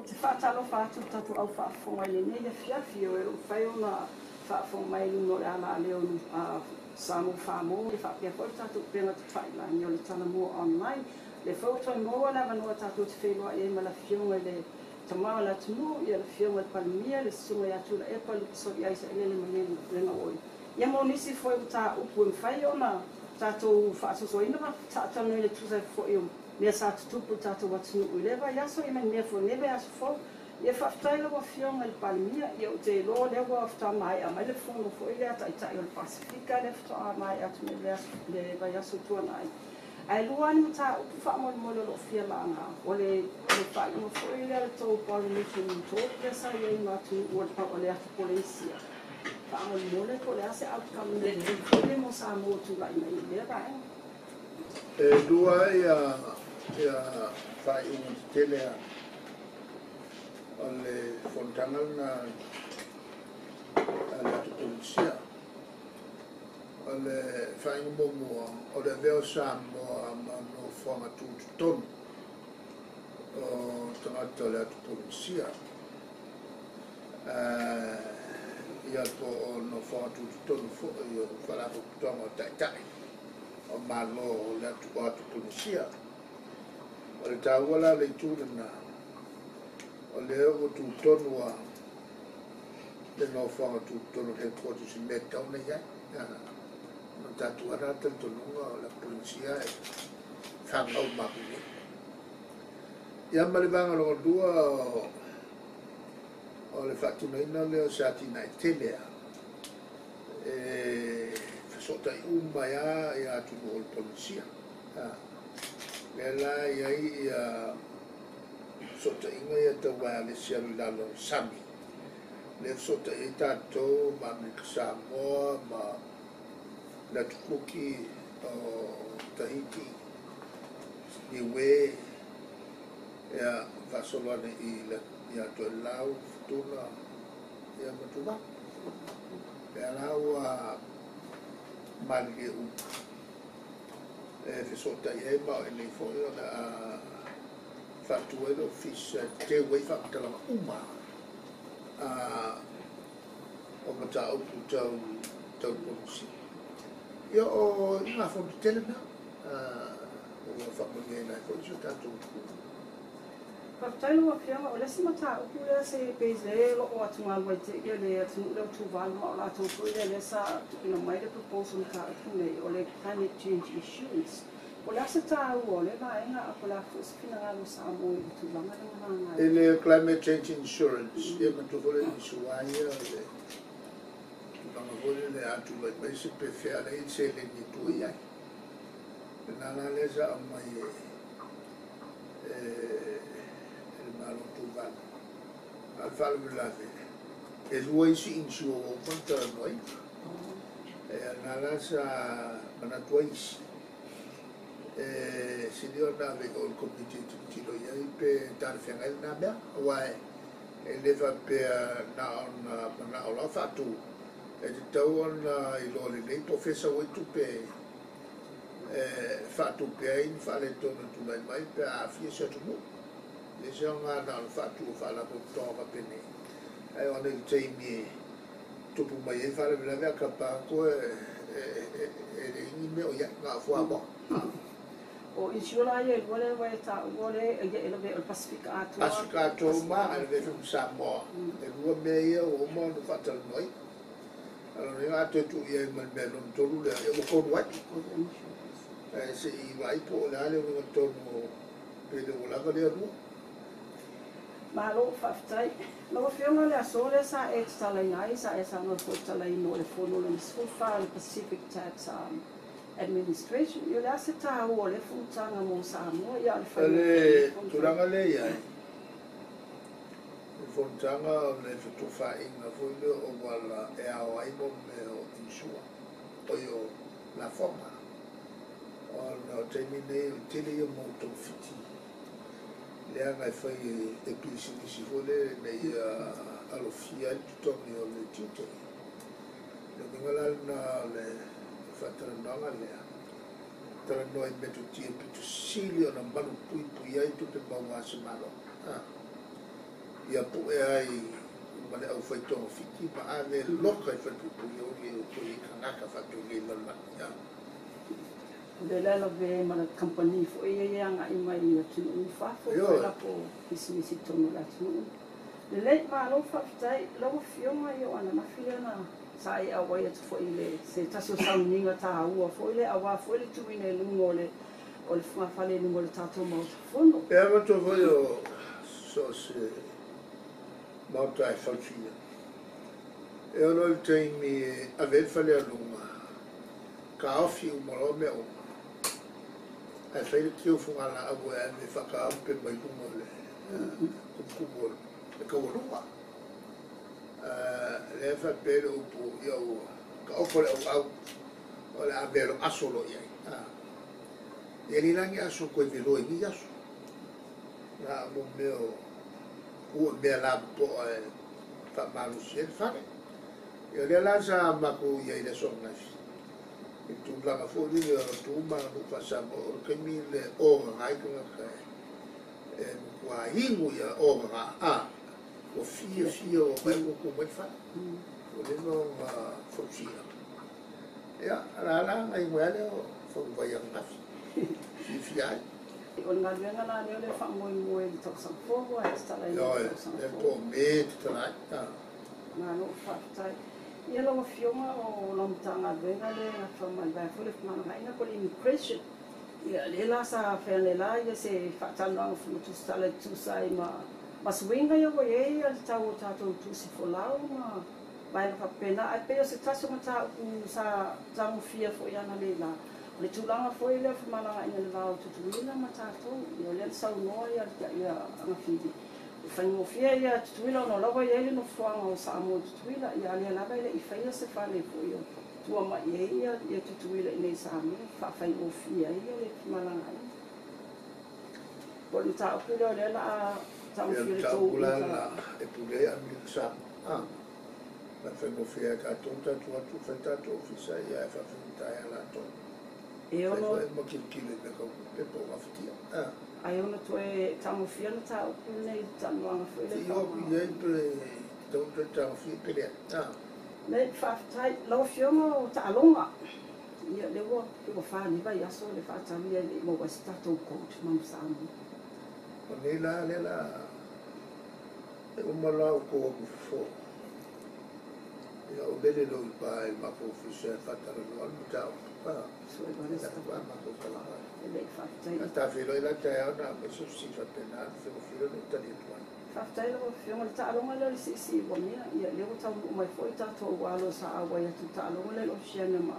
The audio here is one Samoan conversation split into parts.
Ou te faatalofa atu i le tatou au faafofoga i lenei afiafi, o lo o mafai ona faafofoga mai i luga o le alaleo Samoa Famo, e faapea foi le tatou upega tafailagi o le Talomua Online. Le foi ua toe maua le avanoa tatou te feiloai ai ma le Afioga i le Tama o le atunuu, ia le Afioga i le Palemia, le Susuga ia Tuilaepa Lupesoli Sailele Malielegaoi, ia mo nisi foi mataupu e mafai ona tatou faasoasoaina ma faatalanoaina e tusa ai foi o mea sa tutupu i le tatou atunuu i lea vaiaso, ia ma ni mea foi i lenei vaiaso fou. Ia faafetai lau Afioga i le Palemia, ia ou te iloa lea ua faatoa maea mai le fono foi lea a Taitai o le Pasefika lea faatoa maea atu nei i le vaiaso tuanai. Ae lua lava ni mataupu faamolemole o lo o fia laga, o le faaiuga foi lea o le tou Polynesian Talk lea sa i ai ma atunuu o le Atu Polenisia. Faamolemole po o le a se outcome lelei foi lea mo Samoa tulai mai i lea vaega. E lua ia faaiuga tetele a o le fonotaga lena a le Atu Polenisia. O le faaiuga muamua, o le avea o Samoa ma nofoaga tutotonu o tagata o le Atu Polenisia. Ia po o nofoaga tutotonu foi o faalapotopotoga o taitai o Malo o le Atu Polenisia. O le taua la le itu lena, o lea ua tutonu a le nofoaga tutotonu headquarters i mea tatau ona i ai. Ma tatou ana talitonuga o le Polenisia e fanau matou nei. Ia ma le vaega lona lua o le faatinoina lea o se atinae tele a e fesootai uma ai lava ia atunuu o le Polenisia. Lea la i ai ia fesootaiga ia tau wireless alu i lalo o le sami. Lea fesootai ai tatou ma Amerika Samoa ma le Atu Kuki o Tahiti, Niue, ia faasolo ane i ia Toelau, Futuna, ia ma Tuvalu. Lea la ua malilie uma e fesootai ai ma o i nei foi o le a faatu ai le ofisa e teu ai faamatalaga uma o mataupu tau Polenisia. Ia o i ngā fono tetele na, ua faamanuiaina ai foi si o tatou atunuu. Faafetai lau Afioga, o le isi mataupu lea se pei lea o lo o atugalu ai te ia le atunuu lea o Tuvalu ma o latou foi lea sa tuuina mai le proposal mataupu nei, o le climate change insurance. O le a se taua o le vaega a po o le a foi se finagalo o Samoa i le tulaga lea na laga I le climate change insurance, ia manatua foi le insure ia o le tulaga foi lele a tulai mai se pe fea le seleni e tua i ai. Lena la lea sa aumai e le Malo Tuvalu. A o le faalavelave, e lua isi insure ua uma ona talanoaina. E na la sa manatu ai isi, e sili ona ave i o i le komiti e tilotilo i ai pe talafeagai lena mea. Aua e le faapea na ona manao loa faatu, e tatau ona iloa lelei po o fea e sau ai tupe e faatupe ai ni faaletonu e tulai mai pe a aafia se atunuu. E le se aoga na ona faatu o faalapotopotoga faapenei. Ae ona i le taimi e tupu mai ai faalavelave a kapa atu e leai ni mea o i ai, na o fuamoa. O insure la ia e lua lea ua e taua le ia e lavea o le Pasefika atoa. Pasefika atoa uma, ae lavea foi ma Samoa. E lua mea ia ua uma ona faatalanoaina. A o lona uiga a toe tuu i ai ma le mea lona tolu lea, ia ua tolu ai. Ae se i vaai po o le a le uiga tonu pe le ua lava lea lua. Malo faafetai. Lau Afioga le aso lea sa e tatalaina ai, sa e saunoa foi i le tatalaina o le fono lona 14 o le Pacific Tax Administration. Ia o le a se taua o lea fonotaga mo Samoa ia o le O le tulaga lea i ai, le fonotaga o le fetufaaiga foi lea o auala e ao ai mo mea o insure, o i o lafoga. Ona o taimi nei o le tele ia mau togafiti leaga e fai e pisinisi foi lele ina ia alofia ai le totogi o le tiute. Le uiga la lena o le faatalanoaga lea, talanoa i metotia pito sili ona malupuipui ai tupe maua a se Malo. Ia pu'e ai ma le aufaitogafiti ma ave loka i falepuipui e oli ai outou i tagata faatulei lalolagi. O lea la e lavea ai ma le kamupani foi ia e agai mai i atunuu i fafo Ioe. ma latou pisinisi i totonu o le atunuu. Lelei, malo faafetai. Lau Afioga ia o ananafi lea na sa e auai atu foi i le se tasi o sauniga taua foi lea aua foi le tuuina i luga o le o le fogafale i luga o le tatou Maota Fono. E manatua foi o so o se maota e fausia. E ono i le taimi e ave ai le fale aluga, taofi uma loa mea uma, ae fai le tio fugalaau e ave faataape mai luga o le tumutumu o le taualuga. Lea e faapea ai le upu, ia ua taoto le auau, o le a velo aso loa i ai. Ia le la ni aso toe veloa i nei aso. Na o mea o ua mea lapopoa e faamalosi ai le fale. Ia lea la sa matou i ai i le aso ananafi, i tulaga foi lele o tu ma aganuu faa-Samoa, o le taimi le ogaga ai tagata e matua inu ia ogaga, ua fiafia ua mai ua tu mai le fale. Ua leva ona fausia. Ia, la la na inu ai lea o fonuvai ananafi. Fiafia ai. O le galuega la lea o le faamoemoe i le tausaga fou ae tatala ai le Ioe, tausaga le fou. po o me tatala ai. Malo faafetai. Ia lau Afioga o lau Matagaluega lea e nafa ma le vaega foi lea o femalagaaiga po o le immigration. Ia lea la sa feagai ia se faatalanoaga foi ma tusitala e tusa ai ma suiga ia ua i ai le tau o tatou tusi folau ma vaega faapena. Ae pei o se tasi o mataupu sa tagofia foi analeila, o le tulaga foi lea o femalagaaiga i le va o Tutuila ma tatou. Ia o lea na saunoa ia Agafili, e faigofie ia Tutuila ona o la ua i ai le nofoaga o Samoa i Tutuila. Ia a lea lava e le i faia se fale foi o tua mai ai ia Tutuila i inei i Samoa, faafaigofie ai le femalagaaiga. Po o le mataupu lea o lea o le a Ia tagofia le tou mataupu la la e pule ai Amerika Samoa. Na faigofie ai tatou tatou atu fai tatou ofisa ia e faafaigata ai a latou. E Fai ono foi ma tilotilo i mea tau tupe po o gafatia. Ai ono toe tagofia le mataupu lenei i le talanoaga foi lea Se i o atu i ai pe tatau ona toe tagofia pe leai. Lelei, faafetai. Lau Afioga o taaloga. Ia lea ua ua fa nei vaiaso le faatali ai le i maua ai se tatou coach ma Samoa. O nei la lea la e uma la outou atu fofo. Ia o lele lou i pa i le matou ofisa e faatalanoa le mataupu. Sue vale La se faatoa matou talanoa. Lelei, faafetai. A ta feiloai la taeao na aumai se fesili faapena ona faigofie lea ona ou tali atu ai. Faafetai lau Afioga. Le taaloga lea o le siisii uamea, ia lea ua taunuu mai foi tatou alo sa auai atu i le taaloga lea i le Oceania ma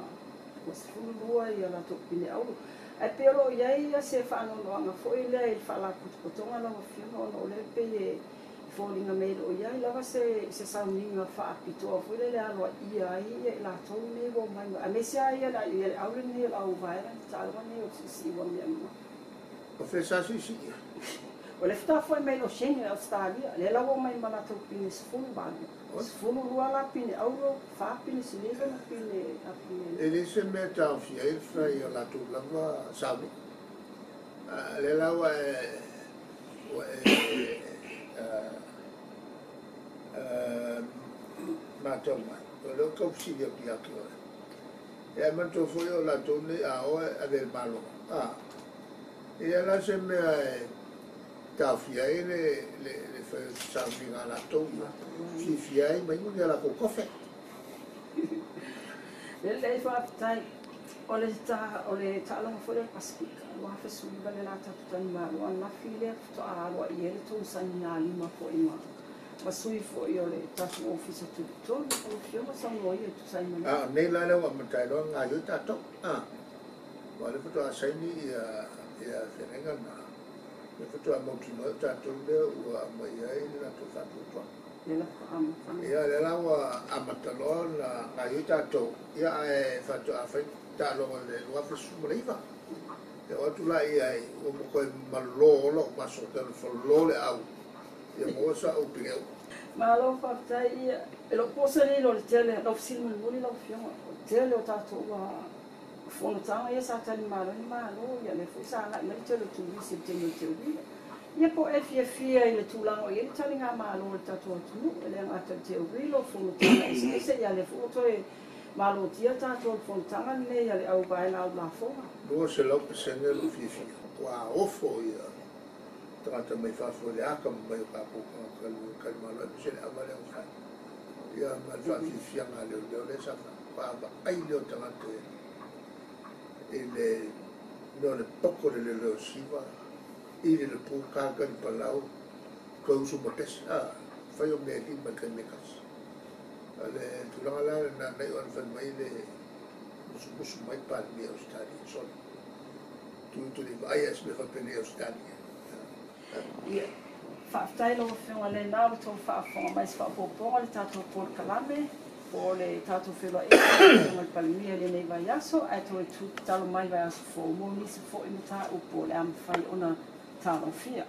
ua 12 ia latou pine auro. Ae pei o lo o i ai se faanoanoaga foi lea i le faalapotopotoga lau Afioga, ona o lea e pei e foliga mai e le o i ai lava se sauniga faapitoa foi lea e aloaia ai ia i latou nei ua omai, aemaise lava ia le au lenei o le au vaega le taaloga lenei o le siisii uamea. O fea sa siisii? O le faatoa foi mai i le Oceania i Ausetalia, lea la ua omai ma latou pine 18. 12 la pine auro, 4 pine siliva ma pine E leai se mea e taofia ai le fai o latou lava sauni. Lea la ua e ua e matau mai, o lea ua tau fesili atu ia te oe. Ia e manatua foi o latou nei a o e ave i le Malo. E leai la se mea e taofia ai le fai o se sauniga a latou ia, fiafia ai ma inu ni a latou kofe. Lelei, faafetai. O le ta o le taaloga foi lea o le Pasefika 2019 lea la tatou talimalo ananafi lea faatoa aloaia ai le tou sainigalima foi ma sui foi o le tatou ofisa tutotonu. Lau Afioga saunoa ia e tusa ai ma lea. A o nei la lea ua amata ai loa ona gaoioi tatou. Aua o lea faatoa saini ia feagaiga na. Lea faatoa mautinoa ai o tatou lea ua aumai ai le latou faatuatuaga. Lea la faatoa amata. Ia lea la ua amata loa ona gaoioi tatou, ia ae faatoa fai taaloga i le 2019. E oo atu la i ai, ua matuai malo lou maso tau falolo le au, ia maua sa'u pine uma. Malo faafetai. Ia e lou po se lilo o le tele lau fesili mulimuli lau Afioga, o le tele o tatou fonotaga ia sa talimalo ai le Malo, ia lea foi sa agai mai le tele o turisi i le taimi o le teuila. Ia po o e fiafia i le tulaga o i ai le taligamalo a le tatou atunuu, e le gata i le teuilo, fonotaga eseese, ia lea foi ua toe malotia tatou i le fonotaga lenei a le au vaega aulafoga. 200% lou fiafia. Ua ofo ia tagata mai fafo i le akamamai o tatou tagata i le talimalo aemaise le ava lea ua fai. Ia ma le faafiafiaga a leoleo lea sa vaavaai lea o tagata i le mea o le poko le leoleo siva i le lepu kaka i palau toe usu ma pese a fai o mea e lima i le taimi e tasi. O le tulaga la lena na iu ina fai mai le musumusu mai le Palemia o Ausetalia, sole, tu le i vaai lava i se mea faapenei i Ausetalia. Ia, faafetai lau Afioga lena o le tou faafofoga mai i se faaopoopoga o le tatou polokalame po o le tatou feiloaiga ma le Afioga i le Palemia i lenei vaiaso, ae toe tatalo mai vaiaso fou mo nisi foi mataupu o le a mafai ona tagofia.